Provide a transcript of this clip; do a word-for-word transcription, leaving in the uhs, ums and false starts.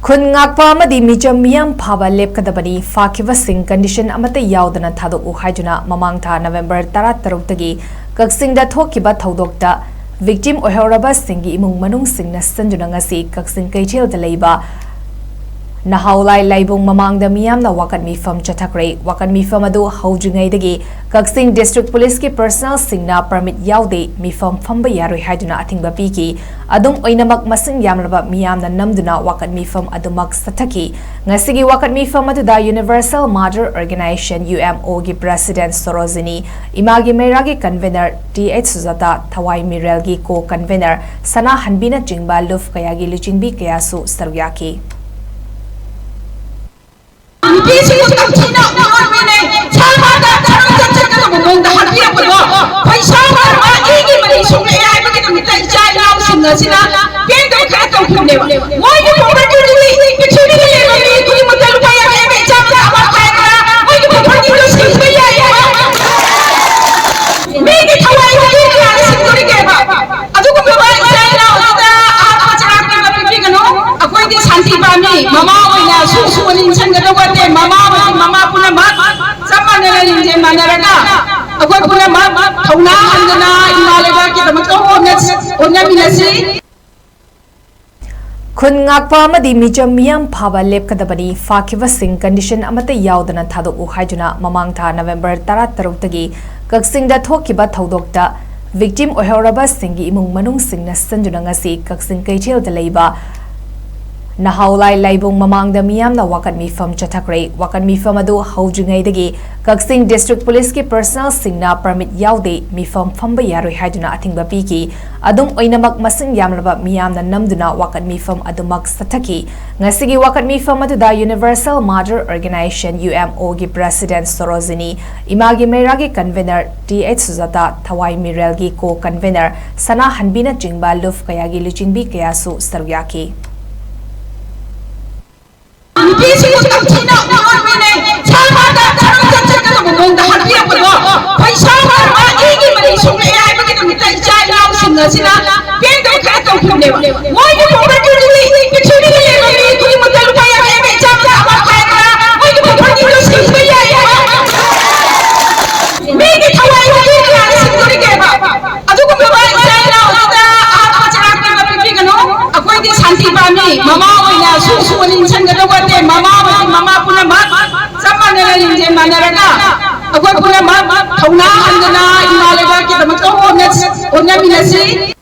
ꯈꯨꯟ ꯉꯥꯛꯄ ꯑꯃꯗꯤ ꯃꯤꯆꯝ ꯃꯤꯌꯥꯝ ꯐꯥꯕ ꯂꯦꯞꯀꯗꯕꯅꯤ, ꯐꯥꯈꯤꯕꯁꯤꯡ condition ꯑꯃꯠꯇ ꯌꯥꯎꯗꯅ ꯊꯥꯗꯣꯛꯎ ꯍꯥꯏꯗꯨꯅ ꯃꯃꯥꯡ ꯊꯥ November ꯇꯔꯥꯇꯔꯨꯛꯇꯒꯤ ꯀꯛꯆꯤꯡꯗ ꯊꯣꯛꯈꯤꯕ ꯊꯧꯗꯣꯛꯇ victim ꯑꯣꯏꯍꯧꯔꯕꯁꯤꯡꯒꯤ ꯏꯃꯨꯡ ꯃꯅꯨꯡꯁꯤꯡꯅ ꯁꯤꯟꯗꯨꯅ ꯉꯁꯤ ꯀꯛꯆꯤꯡ ꯀꯩꯊꯦꯜꯗ ꯂꯩꯕ ꯅꯍꯥꯎꯂꯥꯏ ꯂꯥꯏꯕꯨꯡ ꯃꯃꯥꯡꯗ ꯃꯤꯌꯥꯝꯅ ꯋꯥꯀꯠ ꯃꯤꯐꯝ ꯆꯠꯊꯈ꯭ꯔꯦ꯫ ꯋꯥꯀꯠ ꯃꯤꯐꯝ ꯑꯗꯨ ꯍꯧꯗ꯭ꯔꯤꯉꯩꯗꯒꯤ ꯀꯛꯆꯤꯡ District Policeꯀꯤ personnelꯁꯤꯡꯅ permit ꯌꯥꯎꯗꯦ, ꯃꯤꯐꯝ ꯐꯝꯕ ꯌꯥꯔꯣꯏ ꯍꯥꯏꯗꯨꯅ ꯑꯊꯤꯡꯕ ꯄꯤꯈꯤ꯫ ꯑꯗꯨꯝ ꯑꯣꯏꯅꯃꯛ, ꯃꯁꯤꯡ ꯌꯥꯝꯂꯕ ꯃꯤꯌꯥꯝꯅ ꯅꯝꯗꯨꯅ ꯋꯥꯀꯠ ꯃꯤꯐꯝ ꯑꯗꯨꯃꯛ ꯆꯠꯊꯈꯤ꯫ ꯉꯁꯤꯒꯤ ꯋꯥꯀꯠ ꯃꯤꯐꯝ ꯑꯗꯨꯗ Universal Mother Organization, UMOꯒꯤ President Sarojini, ꯏꯃꯥꯒꯤ ꯃꯩꯔꯥꯒꯤ convener ꯇꯤ ꯑꯩꯆ ꯁꯨꯖꯥꯇꯥ, ꯊꯋꯥꯏ ꯃꯤꯔꯦꯜꯒꯤ co-convener ꯁꯅꯥꯍꯟꯕꯤꯅꯆꯤꯡꯕ ꯂꯨꯞ ꯀꯌꯥꯒꯤ ꯂꯨꯆꯤꯡꯕꯤ ꯀꯌꯥꯁꯨ ꯁꯔꯨꯛ ꯌꯥꯈꯤ꯫ ꯅꯨꯄꯤꯁꯤꯡꯕꯨ ꯇꯝꯊꯤꯅ ꯎꯠꯂꯤꯅꯦ꯫ ꯁꯔꯀꯥꯔꯗ ꯊꯕꯛ ꯆꯠꯀꯗꯕ ꯃꯑꯣꯡꯗ ꯍꯥꯠꯄꯤꯔꯛꯄꯗꯣ, ꯈꯣꯏꯁꯥꯎ ꯅꯔꯕ ꯑꯩꯒꯤ ꯃꯔꯤ ꯁꯣꯛꯂꯛꯑꯦ ꯍꯥꯏꯕꯒꯤꯗꯃꯛꯇ ꯏꯆꯥ ꯏꯅꯥꯎꯁꯤꯡ ꯑꯁꯤꯅ ꯄꯦꯟꯗꯕ ꯈꯔ ꯇꯧꯈꯤꯕꯅꯦꯕ꯫ ꯃꯣꯏꯒꯤ propertyꯗꯨꯗꯤ ꯄ꯭ꯔꯤꯊꯤꯕꯤꯗ ꯂꯩꯕ ꯃꯤ ꯈꯨꯗꯤꯡꯃꯛꯇ ꯂꯨꯄꯥ ꯌꯥꯡꯈꯩ ꯑꯃ ꯏꯆꯥ ꯑꯃ ꯍꯥꯏꯕꯗ ꯃꯣꯏꯒꯤ propertyꯗꯨ ꯁꯤꯡꯕ ꯌꯥꯏ ꯍꯥꯏꯕ꯫ ꯃꯤꯒꯤ ꯊꯋꯥꯏꯗꯨꯗꯤ ꯀꯅꯥꯅ ꯁꯤꯡꯗꯣꯔꯤꯒꯦꯕ? ꯑꯗꯨꯒꯨꯝꯂꯕ ꯏꯆꯥ ꯏꯅꯥꯎ ꯑꯗꯨꯗ ꯑꯍꯥꯟꯕ ꯆꯔꯥꯛ ꯀꯟꯕ ꯄꯤꯕꯤꯒꯅꯨ꯫ ꯑꯩꯈꯣꯏꯗꯤ ꯁꯥꯟꯇꯤ ꯄꯥꯝꯃꯤ꯫ ꯃꯃꯥ ꯑꯣꯏꯅ ꯁꯨ ꯁꯨ ꯅꯤꯡꯁꯤꯟꯒꯗꯧꯕ ꯅꯠꯇꯦ꯫ ꯃꯃꯥ ꯑꯃꯗꯤ ꯃꯃꯥ ꯄꯨꯝꯅꯃꯛ ꯆꯞ ꯃꯥꯟꯅꯅ ꯂꯤꯡꯖꯦꯜ ꯃꯥꯟꯅꯔꯒ ꯑꯩꯈꯣꯏ ꯄꯨꯝꯅꯃꯛ ꯊꯧꯅꯥ ꯍꯟꯗꯅ ꯏꯃꯥ ꯂꯩꯕꯥꯛꯀꯤꯗꯃꯛꯇ ꯍꯣꯠꯅ-, ꯍꯣꯠꯅꯃꯤꯟꯅꯁꯤ꯫ ꯈꯨꯟ ꯉꯥꯛꯄ ꯑꯃꯗꯤ ꯃꯤꯆꯝ ꯃꯤꯌꯥꯝ ꯐꯥꯕ ꯂꯦꯞꯀꯗꯕꯅꯤ, ꯐꯥꯈꯤꯕꯁꯤꯡ condition ꯑꯃꯠꯇ ꯌꯥꯎꯗꯅ ꯊꯥꯗꯣꯛꯎ ꯍꯥꯏꯗꯨꯅ ꯃꯃꯥꯡ ꯊꯥ November ꯇꯔꯥꯇꯔꯨꯛꯇꯒꯤ ꯀꯛꯆꯤꯡꯗ ꯊꯣꯛꯈꯤꯕ ꯊꯧꯗꯣꯛꯇ victim ꯑꯣꯏꯍꯧꯔꯕꯁꯤꯡꯒꯤ ꯏꯃꯨꯡ ꯃꯅꯨꯡꯁꯤꯡꯅ ꯁꯤꯟꯗꯨꯅ ꯉꯁꯤ ꯀꯛꯆꯤꯡ ꯀꯩꯊꯦꯜꯗ ꯂꯩꯕ ꯅꯍꯥꯎꯂꯥꯏ ꯂꯥꯏꯕꯨꯡ ꯃꯃꯥꯡꯗ ꯃꯤꯌꯥꯝꯅ ꯋꯥꯀꯠ ꯃꯤꯐꯝ ꯆꯠꯊꯈ꯭ꯔꯦ꯫ ꯋꯥꯀꯠ ꯃꯤꯐꯝ ꯑꯗꯨ ꯍꯧꯗ꯭ꯔꯤꯉꯩꯗꯒꯤ ꯀꯛꯆꯤꯡ District Policeꯀꯤ personnelꯁꯤꯡꯅ permit ꯌꯥꯎꯗꯦ, ꯃꯤꯐꯝ ꯐꯝꯕ ꯌꯥꯔꯣꯏ ꯍꯥꯏꯗꯨꯅ ꯑꯊꯤꯡꯕ ꯄꯤꯈꯤ꯫ ꯑꯗꯨꯝ ꯑꯣꯏꯅꯃꯛ, ꯃꯁꯤꯡ ꯌꯥꯝꯂꯕ ꯃꯤꯌꯥꯝꯅ ꯅꯝꯗꯨꯅ ꯋꯥꯀꯠ ꯃꯤꯐꯝ ꯑꯗꯨꯃꯛ ꯆꯠꯊꯈꯤ꯫ ꯉꯁꯤꯒꯤ ꯋꯥꯀꯠ ꯃꯤꯐꯝ ꯑꯗꯨꯗ Universal Mother Organization, UMOꯒꯤ President Sarojini, ꯏꯃꯥꯒꯤ ꯃꯩꯔꯥꯒꯤ convener ꯇꯤ ꯑꯩꯆ ꯁꯨꯖꯥꯇꯥ, ꯊꯋꯥꯏ ꯃꯤꯔꯦꯜꯒꯤ co-convener ꯁꯅꯥꯍꯟꯕꯤꯅꯆꯤꯡꯕ ꯂꯨꯞ ꯀꯌꯥꯒꯤ ꯂꯨꯆꯤꯡꯕꯤ ꯀꯌꯥꯁꯨ ꯁꯔꯨꯛ ꯌꯥꯈꯤ꯫ ꯅꯨꯄꯤꯁꯤꯡꯕꯨ ꯇꯝꯊꯤꯅ ꯎꯠꯂꯤꯅꯦ꯫ ꯁꯔꯀꯥꯔꯗ ꯊꯕꯛ ꯆꯠꯆꯒꯗꯕ ꯃꯑꯣꯡꯗ ꯍꯥꯠꯄꯤꯔꯛꯄꯗꯣ, ꯈꯣꯏꯁꯥꯎ ꯅꯔꯕ ꯑꯩꯒꯤ ꯃꯔꯤ ꯁꯣꯛꯂꯛꯑꯦ ꯍꯥꯏꯕꯒꯤꯗꯃꯛꯇ ꯏꯆꯥ ꯏꯅꯥꯎꯁꯤꯡ ꯑꯁꯤꯅ ꯄꯦꯟꯗꯕ ꯈꯔ ꯇꯧꯈꯤꯕꯅꯦꯕ꯫ ꯃꯣꯏꯒꯤ propertyꯗꯨꯗꯤ ꯄ꯭ꯔꯤꯊꯤꯕꯤꯗ ꯂꯩꯕ ꯃꯤ ꯈꯨꯗꯤꯡꯃꯛ ꯃꯃꯥ ꯑꯣꯏꯅ ꯁꯨ ꯁꯨ ꯅꯤꯡꯁꯤꯟꯒꯗꯧꯕ ꯅꯠꯇꯦ꯫ ꯃꯃꯥ ꯑꯣꯏꯅ ꯃꯃꯥ ꯄꯨꯝꯅꯃꯛ ꯆꯞ ꯃꯥꯟꯅꯅ ꯂꯤꯡꯖꯦꯜ ꯃꯥꯟꯅꯔꯒ ꯑꯩꯈꯣꯏ ꯄꯨꯝꯅꯃꯛ ꯊꯧꯅꯥ ꯍꯟꯗꯅ ꯏꯃꯥ ꯂꯩꯕꯥꯛꯀꯤꯗꯃꯛꯇ ꯍꯣꯠꯅ-, ꯍꯣꯠꯅꯃꯤꯟꯅꯁꯤ꯫